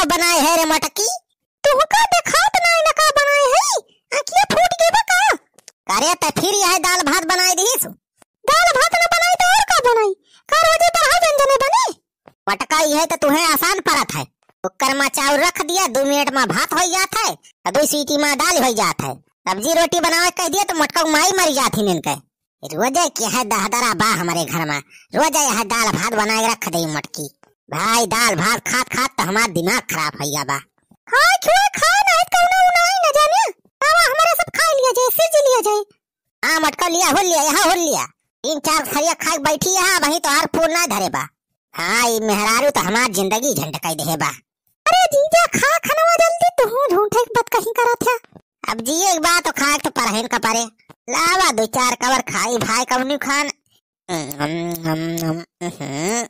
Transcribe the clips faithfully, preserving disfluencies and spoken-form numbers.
बनाए है रे मटकी? तुहका देखात नाई न का बनाए है? आँखिया फूट गई बा का? अरे त फिर यह दाल भात बनाए दिहिस? दाल भात न बनाई त और का बनाई? का रोजे बरहा व्यंजने बने? मटका यह त तुहे आसान परत है। कुकर मा चाउर रख दिया, दू मिनट मा भात होइ जात है, अ दुइ सीटी मा दाल होइ जात है। सब्जी रोटी बनावे कह दिया त मटका माई मरी जात ही इनके। रोजे के है दहदरा बा हमरे घर मा, रोजे यह दाल भात बनाए रख दे मटकी। भाई, दाल भात खात खात त हमार दिमाग खराब होइ गया बा। खाए छुए खाए नाहीं त कौनो उनाई न जाने। आवा हमरे सब खाए लिया जाए, सिरजी लिया जाए। हाँ मटका लिया, हुल लिया, यहाँ हुल लिया। तीन चार थरिया खाए के बैठी है, वहीं तोहार पूर ना धरे बा। हाँ, ई मेहरारू त हमार जिंदगी झंड कई देहे बा। अरे जीजा, खा खनवा जल्दी, तुहूँ झूठे के बतकही करत है। अब जिए के बा त खाए के त परहिन का परे। लावा दो चार कवर खाई भाई कवनी खान। हम्म, हम्म, हम्म, हम्म।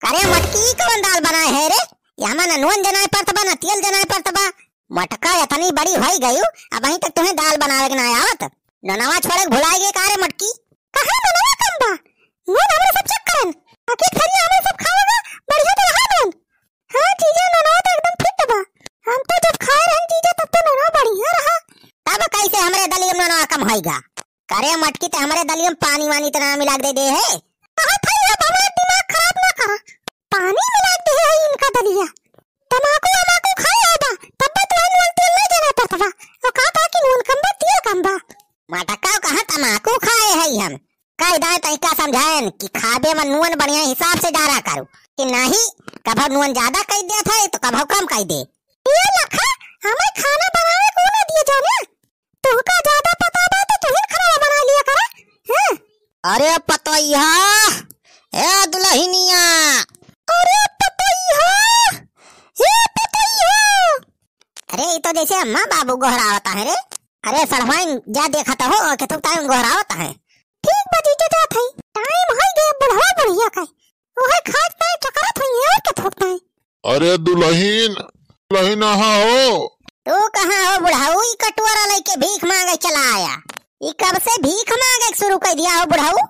अरे मटकी, ई कवन दाल बनाए है रे? ये हमें न नून जनाए पड़त बा, न तेल जनाए पड़त बा। मटका इतनी बड़ी होई गयू, अबहीं तक तुहें दाल बनावे के ना आवत। ननवा छोड़े के भुलाए गए का रे मटकी? कहाँ ननवा कम बा? नून हमरे सब चेक करन। आखिर खरिया हमरे सब खावेगा, बढ़िया तो रहा नून। हाँ जीजा, ननवा तो एकदम फिट बा। हम तो जब खाए रहन जीजा, तब तो ननवा बढ़िया रहा। तब कैसे हमरे दलिया में ननवा कम होइगा? करे मटकी, ते हमरे दलिया में पानी वानी त ना मिला के दे दे है? कहा था ये, अब हमार दिमाग खराब ना करा। पानी मिला के दे है इनका दलिया। तमाकू वमाकू खाए है बा, तब बा तुहे नून तेल नहीं देना पड़त बा। और कहा था कि नून कम बा, तेल कम बा। मटका कहाँ तमाकू खाए है हम? कह दाए तैका समझाएन कि खाबे में नून बढ़िया हिसाब से डारा करू, कि नहीं कभो नून ज्यादा कह दे थे तो कभो कम कह दे। ये लखा, हमें खाना बनावे को ना दिए जाने। तुहका ज्यादा पता बा तो तुहिन खाना बना लिया करा, हैं? अरे पतोहिया, ए दुलहिनिया। अरे पतोहिया, ए पतोहिया। अरे, ई तो जैसे अम्मा बाबू गोहरावत है रे। अरे, सड़वाइन जा देखत हो, के थुक टाइम गोहरावत है। ठीक बा जीजा, जात है। टाइम होइ गया, बुढ़वा बुढ़िया का। ओहे खात टाइम चकरत होई है और के थुक टाइम। अरे दुलहिन, दुलहिन, कहाँ हो? तू कहाँ हो बुढ़ऊ? ई कटोरा लइके भीख माँगे चला आया। ई कब से भीख माँगे शुरू कर दिया हो बुढ़ऊ?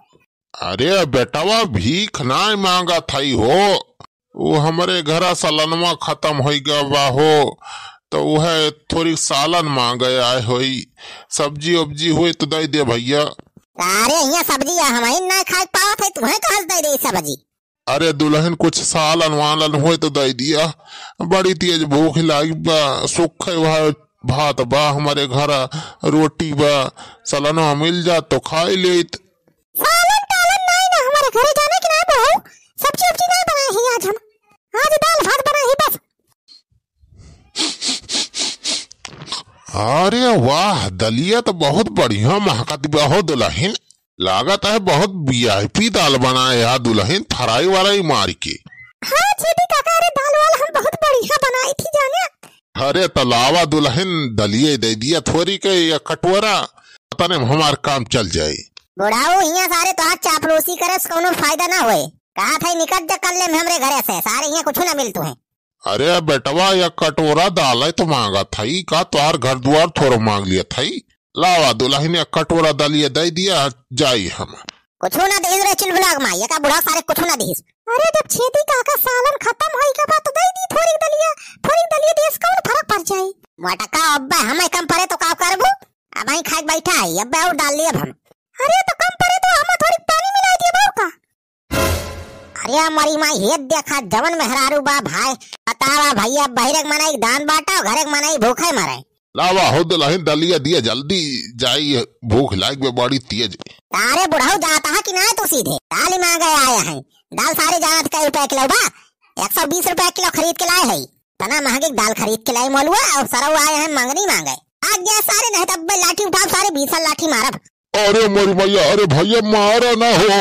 अरे बेटवा, भीख नाय माँगत हई हो, उ हमरे घरा सलनवा खतम होइ गवा बा हो, त उहे थोड़ी सालन माँगे आए होई। सब्जी उब्जी होई त दइ दे भइया। अरे हियाँ सब्जी या हमहिन नाय खाए पावत है, तुहें कहाँ से दइ दे सब्जी? अरे दुलहिन, कुछ सालन वालन होई त दइ दिया, बड़ी तेज भूख लागी बा। सुखे भात बा हमरे घरा, रोटी बा, सलनवा मिल जात तो खाई लेइत। सालन टालन नाई ना हमारे घरे, जाने कि नाई बहू, सब्जी उब्जी नाई बनाए ही आज हम, आज दाल भात बनाए ही बस। अरे वाह, दलिया तो बहुत बढ़िया महकत बा हो दुलहिन, लागत है बहुत वीआईपी दाल बनाए है दुलहिन, फ्राई वाला ही मार के। हाँ छेदी काका, अरे दाल वाल हम बहुत बढ़िया बनाई थी जाने। अरे त लावा दुलहिन, दलिये दइ दिया थोरी के एक कटोरा, तने में हमार काम चल जाई। बुढ़ऊ, हियाँ सारे तोहार चापलूसी करे से कौनो फायदा ना होए। कहा था निकल जा कल्ले में हमरे घरे से, सारे हियाँ कुछ ना मिलतू है। अरे बेटवा, एक कटोरा दाल है तो माँगा था, ई का तोहार घर दुआर थोरो माँग लिया था? लावा दुलहिन, एक कटोरा दलिये दइ दिया, जाई हम। कुछ ना दे रे चिलबुलाग माँ, ये का बुढ़ऊ सारे कुछ ना दीस। अरे जब छेदी काका सालन खतम होई के बा तो दइ दी थोरी दलिया, थोरी दलिया देस कौन फरक पड़ जाई? मोटका अब्बा हमें कम पड़े तो का करबू? अबहीं खाए के बैठा है, अब्बा और डाल लिए अब हम। अरे तो कम पड़े तो हम थोरी पानी मिला दिए बाबू का। अरे मरी माई, हे देखा जवन मेहरारू बा भाई, बतावा भइया, बहिरे के मनई दान बाटा, घरे के मनई भूखे मरे। लावा हो दुलहिन, दलिया दिया जल्दी, जाई भूख लाग बे बड़ी तेज। अरे बुढ़ऊ जाता है कि ना तू सीधे? दाल ही माँगे आया है। दाल सारे जानत कै रुपया किलो बा? एक सौ बीस रुपया किलो खरीद के लाए है। तना महंगे दाल खरीद के लाए मोलुआ और सरऊ आए हैं मंगनी माँगे। आ गया सारे, नहीं तब लाठी उठाओ सारे, बीस लाठी मारब। अरे मोरी मैया, अरे भइया मारा ना हो।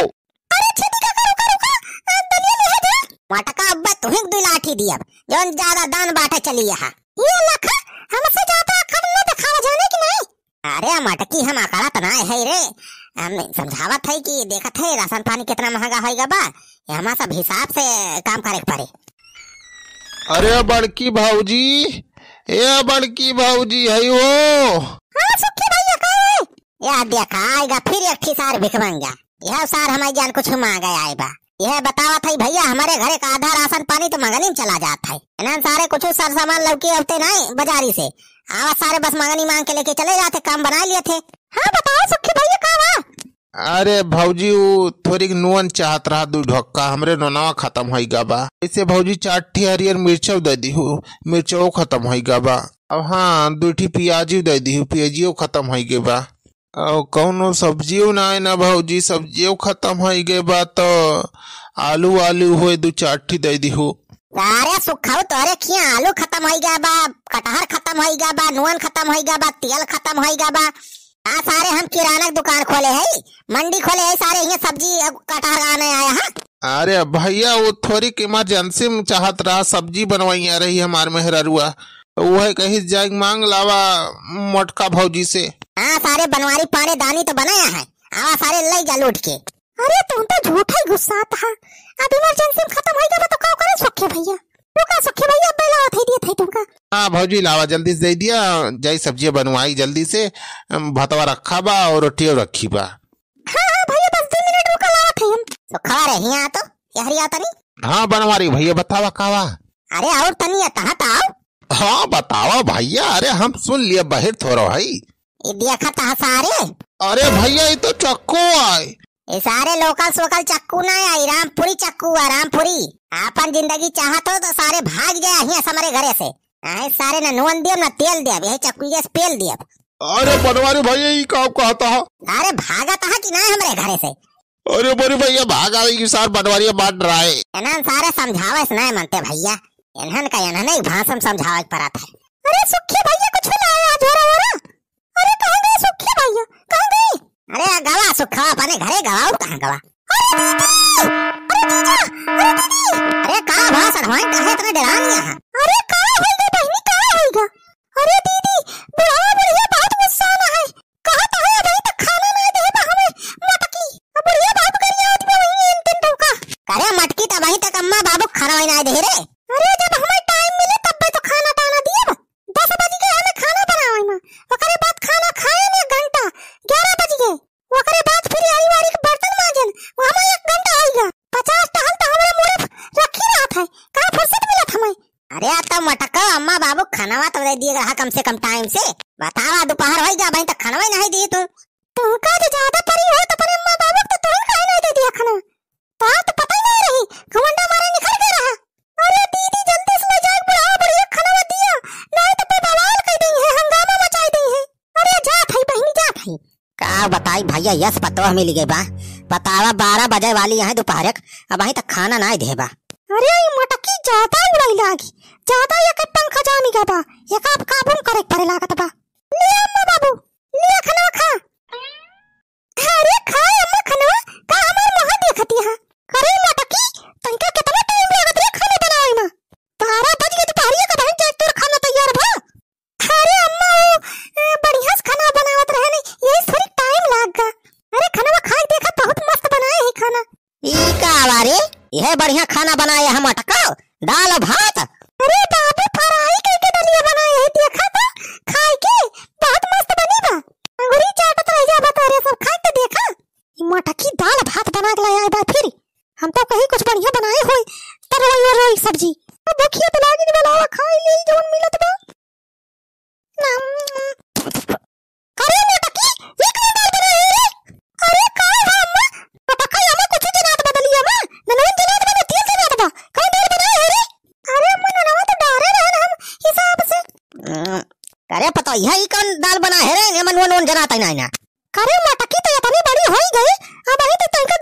अरे छेदी काका, रुका, रुका, आ, दलिया लिहा जा। मटका अब्बा तुहिं दुइ लाठी दियब, जौन ज्यादा दान बाटे चली यहाँ। ये लखा, हमसे ज्यादा अकड़ न दिखावा जाने कि नहीं? अरे मटकी हम अकड़त ना है रे, हम समझावत है कि देखत है राशन पानी कितना महंगा होइगा बा, ये हमारा सब हिसाब से काम करे के पड़े। अरे बड़की भौजी, ए बड़की भौजी है वो। हाँ सुखी भइया, का है? या देखा, आएगा फिर एक ठी सार भिखमंगा। यह सार हमारे जान कुछ मांगे आए बा। यह बतावत है भैया, हमरे घरे का आधा राशन पानी तो मंगनी में चला जात है। इन्हन सारे कुछ सर सामान लौके अवते नाहीं बजारी से, आवा सारे बस मंगनी मांग के लेके चले जाते, काम बनाइ लेते। हाँ बताओ सुखी भैया, का बा? अरे भौजी, उ थोरिक नून चाहत रहा, दू ढक्का, हमरे नूनवा खतम होइ गा बा। ऐसे भौजी, चार ठी हरियर मिर्चौ दइ दिहु, मिर्चौ खतम होइ गा बा। अब हाँ, दू ठी पियाजियो दइ दिहु, पियाजियो खतम होइ गे बा। अउ कौनो सब्जियो नाहीं ना भौजी, सब्जियो खतम होइ गे बा, तो आलू, आलू होइ दू चार ठी दइ दिहु। अरे सुखऊ, तोहरे खिया आलू खतम होइ गा बा, कटहर खतम होइ गा बा, नून खतम होइ गा बा, तेल खतम होइ गा बा। आ सारे हम किराना क दुकान खोले है, मंडी खोले है, सारे हियाँ सब्जी अउ कटहर आने आया है। अरे भैया, उ थोरिक emergency में चाहत रहा, सब्जी बनवाइया रही हमार मेहररुआ, तो उहै कहिस जाइ मांग लावा मोटका भौजी से। हाँ, सारे बनवारी पाने दानी तो बनाया है, आवा सारे लइ जा लूट के। अरे तुम तो झूठा ही गुस्सात हा, अब emergency में खतम होइ गा बा तो का करे सुखी भैया? रुका सुखी भैया, अब्बे लावत है, दियत है तुमका। हाँ भौजी, लावा जल्दी से दइ दिया, जाइ सब्जिया बनवाई जल्दी से, अम, भतवा रखा बा अउ रोटियो रखी बा। हाँ, हाँ भैया, बस दू मिनट रुका, लावत है हम। सुखवा रे, हियाँ आ तो, यहरी आओ तनी। हाँ बनवारी भैया, बतावा का बा? अरे अउर तनी, ये तहाँ त आओ। हाँ बतावा भैया, अरे हम सुन लिए, बहिर थोरो है। ई देखत ह सारे। अरे भैया, ई तो चक्कू आय। ई सारे local सोकल चक्कू ना आय, रामपुरी चक्कू आय, रामपुरी। आपन जिंदगी चाहत हो तो सारे भाग जाए हियाँ से हमरे घरे से। आए सारे न नून दियब न तेल दियब, यही चक्कू से पेल दियब। अरे बनवारी भैया, ई का कहत ह? अरे भागत ह कि ना हमरे घरे से? अरे बड़ी भैया, भाग आवे कि सार बनवारी मार डराए। इन्हन सारे समझावे से नहीं मनते भैया, इन्हन का इन्हन ही भाषा में समझावे के पड़त है। अरे सुखी भैया, कुछ ना है आज हो रहा, हो रहा। अरे कहाँ गए सुखी भैया, कहाँ गए? अरे गवा सुखा अपने घरे गवा, और कहाँ गवा? अरे दीदी, अरे जीजा, अरे दीदी। अरे का भाषण होए, काहे इतना डरा नहीं है? अरे का होइगा बहिनी, का होइगा? अरे दीदी, बुढ़वा बुढ़िया बहुत गुस्सा में है। कहत है अबहीं तक खाना नाहीं देहे बा हमें मटकी। अब बुढ़िया बहुत गरियावत बा वहीं एन तेन टोका। अरे मटकी त अबहीं तक अम्मा बाबू खाना वही नाहीं देहे रे। अरे जब हमें time मिले तब्बे तो खाना ताना दियब। दस बज गए हमें खाना बनावे में। ओकरे बाद खाना खाए में एक घंटा, ग्यारह बज गए। ओकरे बाद फिर आरी वारी के बर्तन मांजन, वहाँ एक घंटा होइगा। पचास टहल तो हमारे मुड़े रखी रहत है, कहाँ फुर्सत मिलत हमें? अरे आ तो मटको अम्मा बाबू खानवा तो दे दिए रहा कम से कम time से। बतावा दोपहर होइगा, अबहीं तक खानवा ही नहीं दिए तू। तुमका जो ज्यादा परी हो तो अपने अम्मा बाबू को तो तुरंत काहे नहीं दे दिया खाना? तो आप तो पता ही नहीं रही, घमंडा मारे निकल गए रहा। अरे दीदी जल्दी से ले जाए बुढ़ावा बुढ़िया खानवा दिया, नहीं तो पे बवाल कर देंगे, हंगामा मचाई देंगे। अरे जात है बहिनी जात है। का बताई भैया, यस पतोह मिल गए बा। बतावा बारह बजे वाली यहाँ दोपहर के, अबहीं तक खाना नाहीं देहे बा। अरे ई मटकी ज्यादा उड़ाई लागी, ज्यादा एक पंखा जामी गा बा, एक आप काबू करे पड़े लागत बा। लिया अम्मा बाबू, लिया खाना खा। अरे खा अम्मा खाना, का हमार मुँह देखती है? अरे मटकी, तनका कितना time लागत रे खाना बनावे में? बारह बज गए दोपहरिया का बहन के तोर खाना तैयार बा। अरे अम्मा, वो, ए, बढ़िया से खाना बनावत रहे नहीं, यही थोड़ी time लाग गा। अरे खाना खाए देखा, बहुत मस्त बनाए है खाना। ई का बा रे? यह बढ़िया खाना बनाए हम मटको, दाल भात। अरे बाबू, fry करके दलिया बनाए है, देखा तो, खाए के बहुत मस्त बनी बा। अंगूरी चाटत रह जा बा तोरे सब, खाए के देखा। ई मटकी दाल भात बना के लाया बा फिर। हम तो कहीं कुछ बढ़िया बनाए होई, तरोई वरोई सब्जी। अब भूखिया तो लागी नहीं, बनावा खाई ले जौन मिलत बा। अरे मोटकी, ये कौन दाल बनाए है रे? अरे का है अम्मा? मोटका, ये अम्मा कुछ जनात बदली अम्मा, न नून जनात बा, न तेल जनात बा। कौन दाल बनाए है रे? अरे अम्मा, ननवा तो डारे रहन हम हिसाब से। हम्म, अरे पता है, ये कौन दाल बनाए है रे? ये मन नून जनात ही नहीं ना। अरे मोटकी तो इतनी बड़ी होई गई, अबहीं तो तनका